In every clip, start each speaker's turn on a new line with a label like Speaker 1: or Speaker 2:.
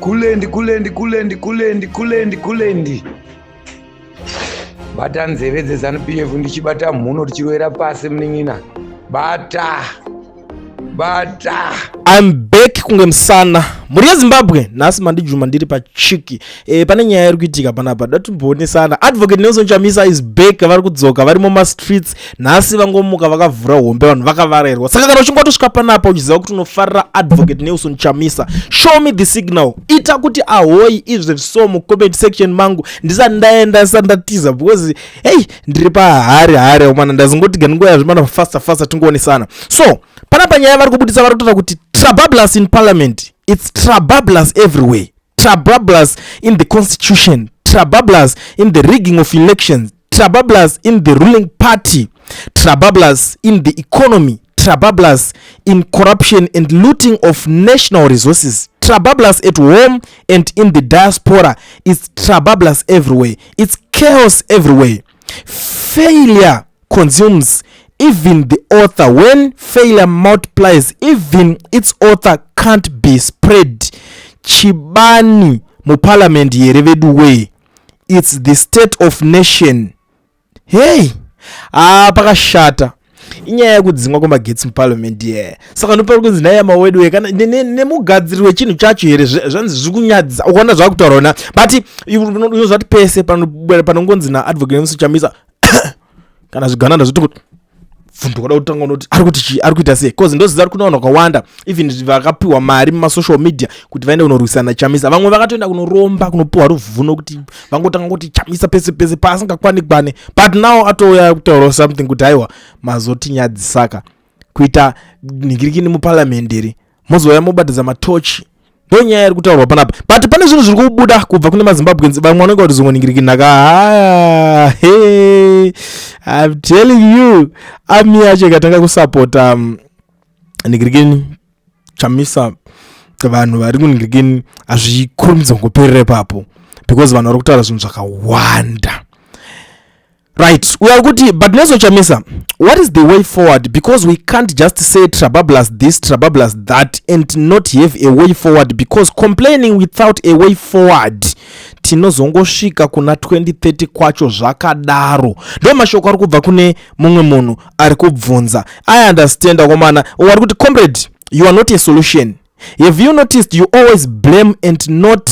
Speaker 1: Kulendi, kulendi, kulendi, kulendi, kulendi, kulendi. Bata nzeve dzeZanu PF ndichibata mhuno tichirovera pasi munin'ina. Bata. Bata.
Speaker 2: I'm back kunge musana mhuri yeZimbabwe. Nhasi mandijuma ndiri pachiki. Pane nyaya iri kuitika panapa, da timboonesana. Advocate Nelson Chamisa is back, vari kudzoka, vari mumastreets nhasi. Vangomuka vakavhura hombe, vanhu vakavarairwa. Saka kana uchinge watosvika panapa uchiziva kuti unofarira Advocate Nelson Chamisa, show me the signal, ita kuti ahoi izvezvi so mucomment section mangu ndisati ndaenda, ndisati ndatiza, because hey, ndiri pahari hari omana. Ndazongoti ganongoya zvimana faster faster tingoonesana. So panapa nyaya vari kubudisa, vari kutaura kuti trabablas in parliament, it's trabablas everywhere, trabablas in the constitution, trabablas in the rigging of elections, trabablas in the ruling party, trabablas in the economy, trabablas in corruption and looting of national resources, trabablas at home and in the diaspora. It's trabablas everywhere, it's chaos everywhere. Failure consumes even the author. When failure multiplies, even its author can't be spread. Chibani muparliament here vedu way? It's the state of nation. Hey, ah, pakashata. Inyaya yekudzingwa kwemagetsi muparliament ye. Saka ndopari kunzi nhai mawedu kana nemugadziri wechinhu chacho here, zvanzi zviri kunyadzisa. Ukaona zvakutaura, but unozva kuti pese panongonzi naAdvocate Nelson Chamisa kana zvigananda zvoti vhunduka, da kutanga unoti ari kuti chii, ari kuita sei, 'cause ndoziva kuti kuna vanhu vakawanda, even vakapiwa mari mumasocial media kuti vaende kunorwisana naChamisa. Vamwe vakatoenda kunoromba, kunopiwa ruvhuno kuti vangotanga kuti Chamisa pese pese paasingakwanikwane. But now atouya kutaurawo something kuti aiwa, mazotinyadzisaka kuita nhingirikini muparamende iri, mozouya mobatidza matochi. Ndo nyaya iri kutaurwa panapa. But pane zvinhu zviri kubuda kubva kune maZimbabweans. Vamwe vanenge kuti zongoninkirikinaka. Haya, hey, I'm telling you, army yacho ikatanga kusapota ningirikini Chamisa, vanhu vari kuningirikini, hazvikurumidza kungoperera ipapo, because vanhu vari kutaura zvinhu zvakawanda. Right, we are kuti, but Nelson Chamisa, what is the way forward? Because we can't just say trabablas this, trabablas that and not have a way forward, because complaining without a way forward, tinozongosvika kuna 2030 kwacho zvakadaro. Ndo mashoko ari kubva kune mumwe munhu ari kubvunza. I understand, akomana. Wari kuti, "Comrade, you are not a solution. Have you noticed you always blame and not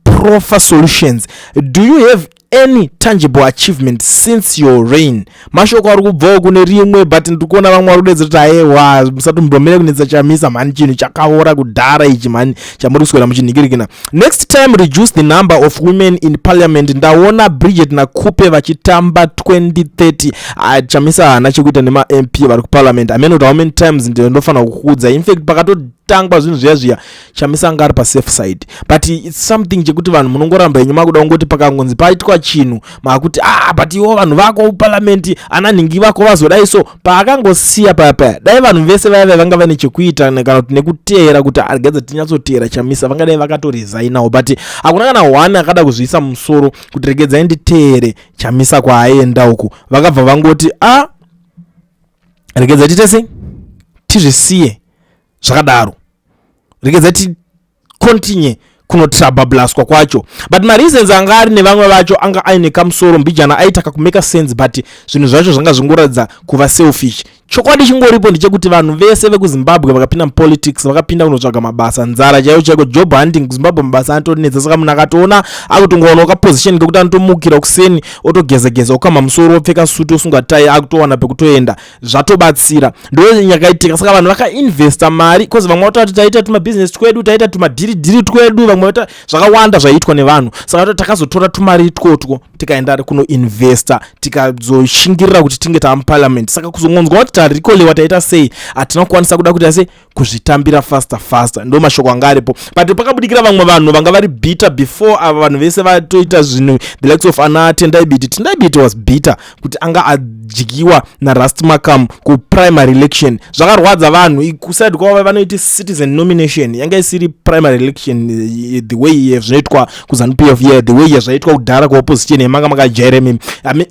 Speaker 2: proffer solutions? Do you have any tangible achievement since your reign?" Mashoko ari kubvawo kune rimwe, but ndiri kuona vamwe vari kudedzera kuti aiwa, musatombomire kunetsa Chamisa mhani, chinhu chakaora kudhara ichi mhani chamuri kuswera muchinhingirikina. "Next time reduce the number of women in parliament. Ndaona Bridget naKhupe vachitamba 2030." Ah, Chamisa haana chekuita nemaMP vari kuparliament. Amene kuti how many times ndofanira kukuudza. In fact, pakatotangwa zvinhu zviya zviya, Chamisa anga ari pasafe side, but it's something chekuti vanhu munongoramba henyu makuda kungoti pakangonzi paitwa chinhu, makuti, "Ah, but iwo vanhu vako muparliament, ana nhingi vako vazodai." So paakangosiya paya paya, dai vanhu vese vaya vaya vanga vane chekuita kana kuti nekuteera kuti agadza tinyatsoteera Chamisa, vangadai vakatoresignawo. But hakuna kana one akada kuzviisa mumusoro kuti regedzai nditeere Chamisa kwaaenda uku. Vakabva vangoti, "A, regedzai tiite sei, tizvisiye zvakadaro, regedzai ticontinue kunotrabablaswa kwacho." But mareasons anga ari nevamwe vacho anga aine kamusoro mbijana, aita kakumake sense, but zvinhu zvacho zvanga zvingoratidza kuva selfish. Chokwadi chingoripo ndechekuti vanhu vese vekuZimbabwe vakapinda mupolitics vakapinda kunotsvaga mabasa. Nzara chaiyo chaiko, job hunting kuZimbabwe, mabasa anotonetsa. Saka munhu akatoona akutongowanawo kaposition kekuti anotomukira kuseni, otogezageza, okama musoro, opfeka suti, osunga tai, akutowana pekutoenda, zvatobatsira. Ndo yakaitika. Saka vanhu vakainvesta mari, 'cause vamwe vatoti taita tumabhizinesi twedu, taita tumadhiridhiri twedu, vamwe vaita zvakawanda zvaiitwa nevanhu. Saka takazotora tumari itwotwo tikaenda kunoinvesta, tikazoshingirira kuti tinge taa muparliament. Saka kuzongonzwa kuti tarikolewa, taita sei, hatina kukwanisa kuda kuita sei, kuzvitambira faster faster. Ndo mashoko anga aripo. But pakabudikira vamwe vanhu vanga vari bitter before ava vanhu vese vatoita zvinhu, the likes of ana Tendai Biti. Tendai Biti was bitter kuti anga adyiwa naRast Macam kuprimary election. Zvakarwadza vanhu kuside kwavo. Vanoiti citizen nomination, yanga isiri primary election the way zvinoitwa kuZANU PF, yeah, the way zvaitwa kudhara kuopposition yemanga makajaira imimi.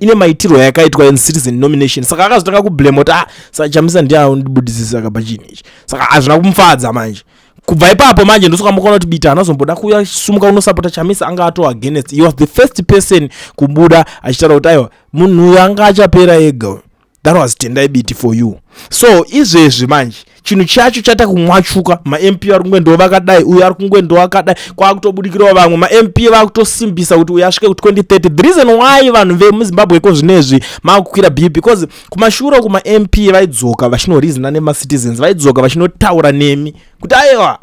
Speaker 2: Ine maitirwo yakaitwa in citizen nomination. Saka akazotanga kublame kuti, "Ah, saka Chamisa ndiye aundibudisisa kapa chinhu ichi." Saka hazvina kumufadza manje. Kubva ipapo manje ndosaka mukaona kuti Biti haanazomboda kuuya sumuka unosapota Chamisa, anga ato against. He was the first person kubuda achitaura kuti aiwa, munhu uyu anga achapera ega. That was Tendai Biti for you. So izvezvi manje chinhu chacho chaita kumwachuka. MaMP ari kungoendawo vakadai, uyu ari kungoendawo akadai, kwakutobudikirawo vamwe maMP vakutosimbisa kuti uyu asvike ku2030. The reason why vanhu vemuZimbabwe iko zvinezvi makukwira b because kumashure kumaMP vaidzoka vachinorizina nemacitizens, vaidzoka vachinotaura nemi kuti aiwa,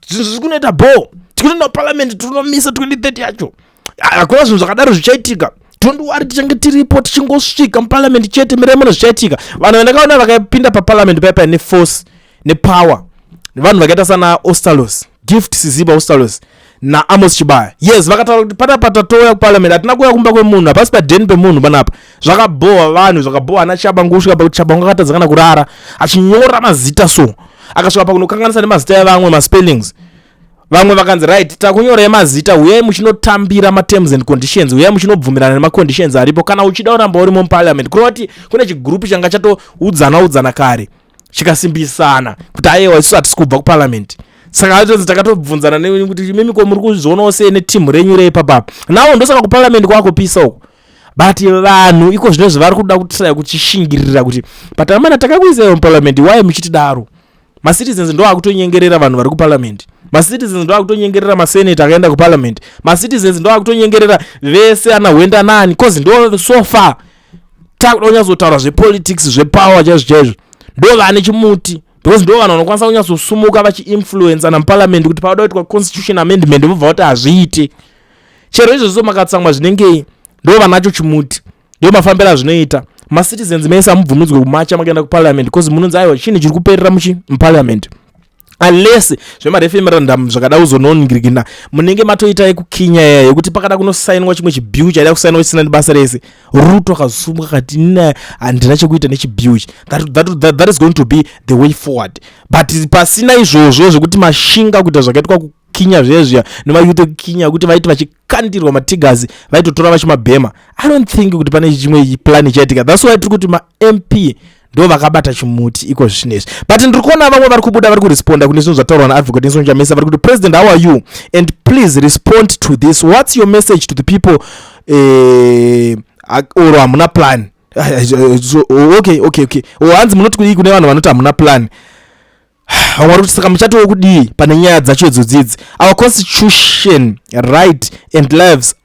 Speaker 2: zvinhu zviri kunoita bo, tikutoenda kuparliament, tinomisa 2030 yacho, hakuna zvinhu zvakadaro zvichaitika. Don't worry, tichange tiripo, tichingosvika muparliament chete, mirai muno zvichaitika. Vanhu vandakaona vakapinda paparliament paipai neforce nepower, vanhu vakaita sana Ostallos, Gift Siziba Ostallos naAmos Chibaya. Yes, vakataura kuti panapa tatouya kuparliament, hatina kuuya kumba kwemunhu, hapasi padheni pemunhu panapa. Zvakabhohwa vanhu, zvakabhohwa ana Chabangu kusvika pakuti Chabangu akatadza kana kurara achinyora mazita, so akasvika pakunokanganisa nemazita evamwe, maspellings. Vamwe vakanzi, "Right, takunyorai mazita, uyai muchinotambira materms and conditions, uyai muchinobvumirana nemaconditions aripo kana uchida kuramba urimo muparliament." Kureva kuti kune chigurupu changa chatoudzana udzana kare, chikasimbisana kuti aiwa, isusu hatisi kubva kuparliament. Saka atonzi takatobvunzana kuti imimi ko muri kuzvionawo sei netimu renyu reipapapa nawo? Ndosaka kuparliament kwakupisa uku. But vanhu iko zvinezvi vari kuda kutraya kuchishingirira kuti patamana takakuisaiwo muparliament, why muchitidaro? Macitizens ndo akutonyengerera vanhu vari kuparliament, macitizens ndo akutonyengerera masenate akaenda kuparliament, macitizens ndo akutonyengerera vese ana hwenda nani, cause ndo so far takuda kunyatsotaura zvepolitics, zvepower chaizvo chaizvo, ndo vane chimuti, because ndo vanhu vanokwanisa kunyatsosumuka vachiinfluensa namuparliament kuti pavada kuitwa constitution amendment, vobva kuti hazviite. Chero izvozvo makatsamwa zvinengei, ndo vanacho chimuti, ndo mafambiro azvinoita. Macitizens mese hamubvumidzwe kumacha makaenda kuparliament, because munonzi aiwa, chinhu chiri kuperera muchi muparliament, unless zvemareferendum zvakada kuzonongirikina munenge matoita ekukinya yaya yekuti pakada kunosainwa chimwe chibill chaida kusainwa chisina nebasa rese. Ruto akazosumuka akati, "Ina handina chekuita nechibill ichi." That is going to be the way forward. But pasina izvozvo zvekuti mashinga kuita zvakaitwa kukinya zvezviya nemayouth ekukinya, kuti vaiti vachikandirwa mateargas vaitotora vachimabhema, I don't think kuti pane chimwe plan ichaitika. That's why tiri kuti maMP ndo vakabata chimuti iko zvinezvi. But ndiri kuona vamwe vari kubuda vari kuresponda kune zvinhu zvataurwa naAdvocate Nelson Chamisa. Vari kuti, "President, how are you? And please respond to this. What's your message to the people, or hamuna plan?" So, okay, hanzi munoti kudii kune vanhu vanoti hamuna plan? Vamwe vari kuti, "Saka muchatiwo kudii pane nyaya dzacho idzodzidzi? Our constitution, right and lives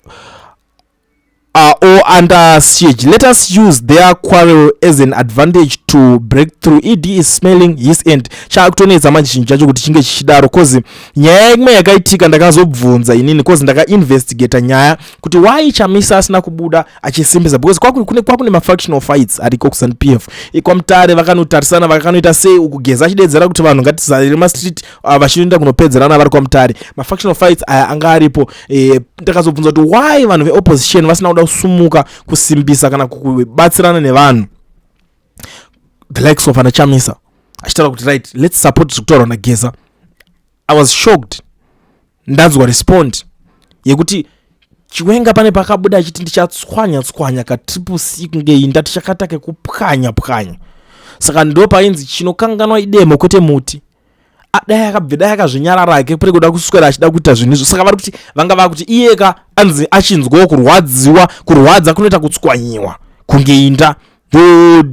Speaker 2: are all under siege. Let us use their quarrel as an advantage to break through. ED is smelling his end." Chaakutonetsa manje chinhu chacho kuti chinge chichidaro, cause nyaya imwe yakaitika, ndakazobvunza inini, cause ndakainvestigata nyaya kuti why Chamisa asina kubuda achisimbisa, because kwakune kwakune mafactional fights ariko kuZANU PF kwamutare, vakanotarisana, vakanoita sei uku, Geza achidedzera kuti vanhu ngatizarire mastreet, vachinoenda kunopedzerana vari kwamutare. Mafactional fights aya anga aripo. Ndakazobvunza kuti why vanhu veopposition vasina kuda kusumuka kusimbisa kana kubatsirana nevanhu the likes of ana Chamisa, achitaura kuti, "Right, let's support zviri kutaurwa naGeza." I was shocked ndanzwa respond yekuti Chiwenga pane pakabuda achiti, "Ndichatswanya tswanya kaTriple C kunge inda, tichakata kekupwanya pwanya." Saka ndo painzi chinokanganwa idemo kwete muti. Dai akabve, dai akazvinyarara ake pure kuda kuswera achida kuita zvinhu izvo. Saka vari kuti vanga vakuti iyeka anzi achinzwawo kurwadziwa, kurwadza kunoita kutswanyiwa kunge inda. Ndo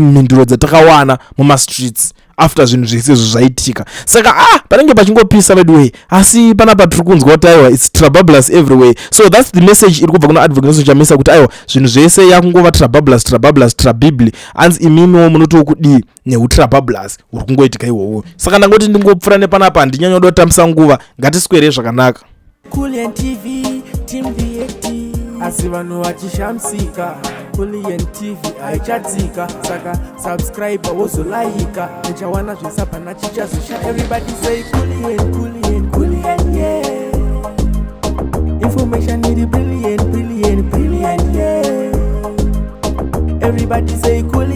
Speaker 2: mhinduro dzatakawana mumastreets after zvinhu zvese izvo zvaitika. Saka panenge pachingopisa veduwei, asi panapa tiri kunzwa kuti aiwa, it's trabablas everywhere. So that's the message iri kubva kuna Advocate Nelson Chamisa, kuti aiwa, zvinhu zvese yakungova trabablas, trabablas, trabibli. Anzi imimiwo munotiwo kudii neutrabablas huri kungoitika ihwohwo? Saka ndangoti ndingopfuura nepanapa, handinyanya kuda kutambisa nguva. Ngatiswere zvakanaka.
Speaker 3: Kulian TV, Team VAT, asi vanhu vachishamisika, Kulian TV haichatsika. Saka subscribe, wozolaika, nichawana zvisapana chichazosha. Everybody say Kulian, Kulian, Kulian, yeah. Information iri brilliant, brilliant, brilliant, yeah. Everybody say Kulian.